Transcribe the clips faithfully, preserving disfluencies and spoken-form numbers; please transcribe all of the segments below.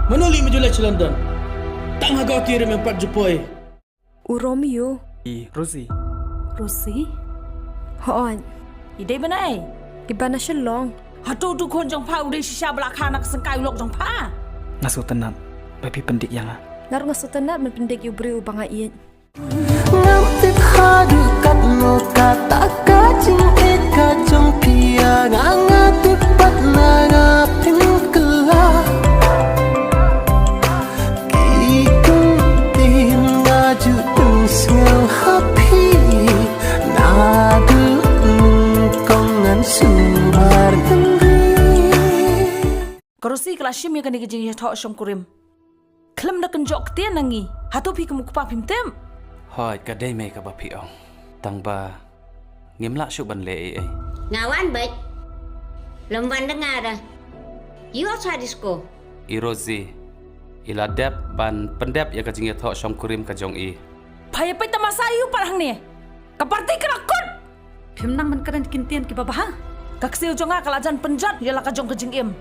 Mano lei mynjur leit sha London? Tang ha ka kyrem em pat ju poi. U Romeo. I Rosie. Rosie? Hooid. I dei ban ai? I ba na Shillong. Hato u khun jong pha u dei shisha ba la kha na ka syngkai u lok jong pha? Nga sngewtynnat ba phi pyndik ïa nga. Nga ruh nga sngewtynnat ban pyndik ïa u briew uba nga ïeit. Ngam tip haduh katno kata ka jingïeit ka jong phi ïa nga, nga tip pat na nga pynkylla. Ki kum tim nga ju pynsngew ha phi, naduh nyngkong ngan sumar nangri. Ka Rosie ka la shim ïa kane ka jingïathoh shongkurim. Khlem da kynjoh ktien na ngi. Hato phi kum u kpa phim tip? Hooid, ka dei mei kaba phi ong. Tang ba ngim lah shuh ban leh ei ei. Nga wan beit. Lem wan da nga da. Ïoh sa disco. I Rosie, i la dep ban pyndep ïa ka jingïathoh shongkurim ka jong i. Pha ïa peit tamasa ïa u pat hangne. Ka party ka la kut. Phim nang ban kren ki ktien kiba bha. Ka ksiew jong nga ka la jan pynjot ïa la ka jong ka jingim.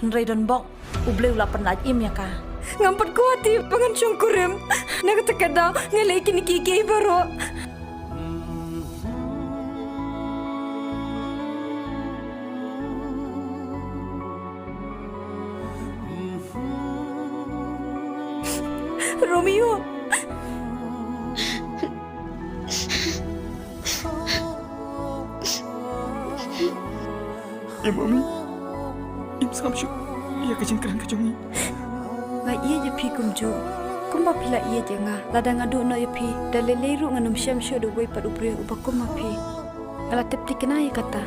Hynrei don bok, U Blei u la pynlait im ïa ka. Ngam pat kwah tip ba ngan shongkurim. Na kata ka daw nga leh kine kiei kiei baroh. Romeo. Em, Mami, im sngap shuh ïa ka jingkren ka jong ngi. Nga ïeit ïa phi kumjuh kumba phi la ïeit ïa nga. Lada nga duh noh ïa phi, da lei lei ruh ngan ym shem shuh da uwei pat u briew uba kum ma phi. Nga la tip thikna ïa kata.